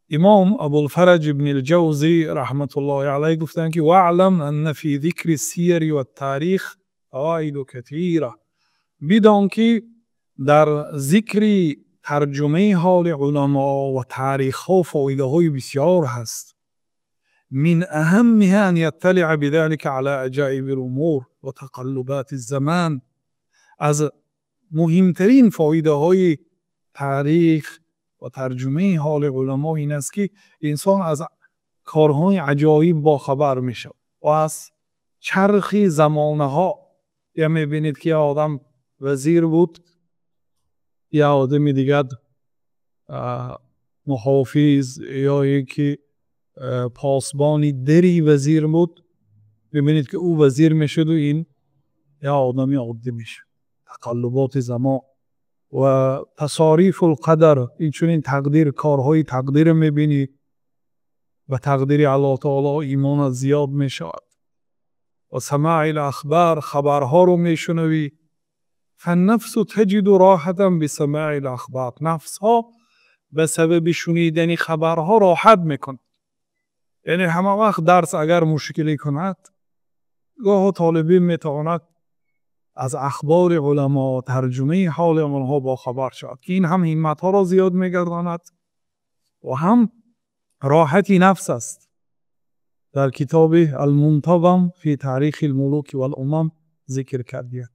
Имом Абулфараҷ ибни Ҷавзӣ раҳматуллоҳи алайҳ гуфтанд, ки: واعلم أن في ذكر السير والتاريخ فوائد كثيرة. Бидон, ки дар зикри тарҷумаи ҳоли уламо ва таърихҳо фоидаҳои бисёр ҳаст. من أهمها أن يطلع بذلك على عجائب الأمور وتقلبات الزمان. Аз муҳимтарин фоидаҳои таърих ва тарҷумаи ҳоли уламо ин аст, ки инсон аз корҳои аҷоиб бохабар мешавад ва аз чархи замонаҳо. Я мебинед, ки я одам вазир буд, я одами дигар муҳофиз ё ин ки посбони дари вазир буд. Мебинед, ки ӯ вазир мешуду ин я одами оддӣ мешуд. Тақаллуботи замон ва تصاريف القدر. Инчунин тақдир, корҳои тақдирро мебинӣ, ба тақдири Аллоҳ таоло имонат зиёд мешавад. وسماع الأخبار. Хабарҳоро мешунавӣ. فالنفس تجد راحة بسماع الأخبار. Нафсҳо ба сабаби шунидани хабарҳо роҳат мекунад. Яъне ҳама вақт дарс агар мушкилӣ кунад, гоҳо толибилм метавонад аз ахбори уламо, тарҷумаи ҳоли онҳо бохабар шавад, ки ин ҳам ҳимматҳоро зиёд мегардонад ва ҳам роҳати нафс аст. Дар китоби Алмунтазам фи таърихи лмулуки валумам зикр кардия.